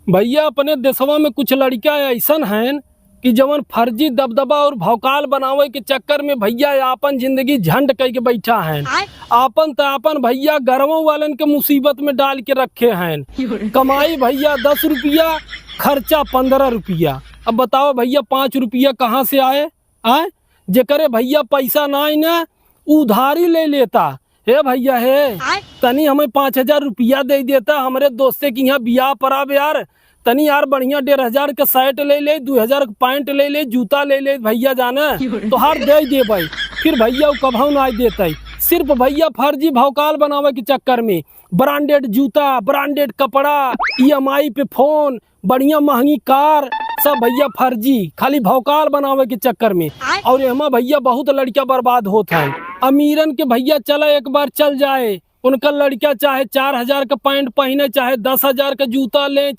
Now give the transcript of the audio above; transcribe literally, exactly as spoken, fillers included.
भइया, अपने देसवा में कुछ लड़िका अइसन हएन कि जवन फर्जी दबदबा अउर भौकाल बनावइ के चक्कर में भइया आपन जिंदगी झंड कइ के बइठा हएन। आय। आपन त आपन भइया गरवों वालन के मुसीबत में डाल के रखे हएन। कमाई भइया दस रुपिया, खर्चा पन्द्रह रुपिया। अब बताओ भइया, पाँच रुपिया कहाँ से आए? आय, जेकरे भइया पइसा नाहीं न, उधारी लइ लेता। "हे भइया हे, आय। तनी हमइ पाँच हजार रुपिया दइ देता, हमरे दोस्ते के इहाँ बियाह परा बा यार, तनी यार बढ़िया डेढ़ हजार क शर्ट लइ लेइ, दुइ हजार क पैंट लइ लेइ, जूता लइ लेइ भइया जाने, तोहार दइ देबइ।" फिर भइया उ कबहूँ नाहीं देतइ। सिर्फ भइया फर्जी भौकाल बनावइ के चक्कर में ब्रांडेड जूता, ब्रांडेड कपड़ा, ईएमआई पे फोन, बढ़िया महँगी कार, सब भइया फर्जी, खाली भौकाल बनावइ के चक्कर में। आय। अउर एहमा भइया बहुत लड़िका बर्बाद होत हैं। अमीरन के भइया चला एक बार चल जाए, उनका लड़िका चाहे चार हजार क पैंट पहिने, चाहे दस हजार क जूता लें,